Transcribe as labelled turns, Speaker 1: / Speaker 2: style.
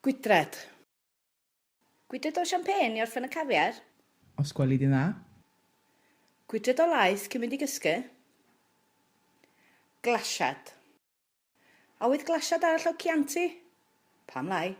Speaker 1: Gwydred. Gwydred o champagne i orffen y caviar.
Speaker 2: Os gweli di'n dda.
Speaker 1: Gwydred o laeth cyn mynd i gysgu. Glasiad. Awydd glasiad arall o Chianti? Pam lai?